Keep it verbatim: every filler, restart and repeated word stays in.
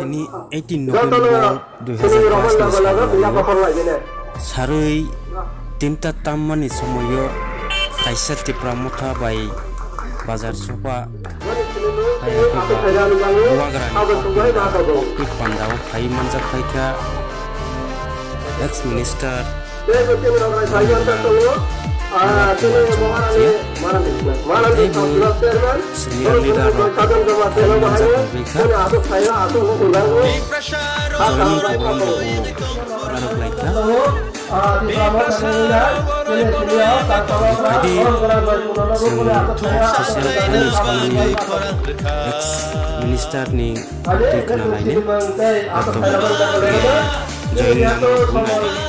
Ni eighteen November dui hazar bais ni salo sarwi tinta tammani somoio kaisa Tipra Motha bai bazar sopa hai khe ba Bubagrani kokpit ba kokpit pandao phai manjak phaikha ex minister Tei bo senior leader rok phai manjak phaikha. Joining program rok bo narwk laikha. Phai di, chwng official thani samani ex minister ni twi khna laini laptop join nang nai.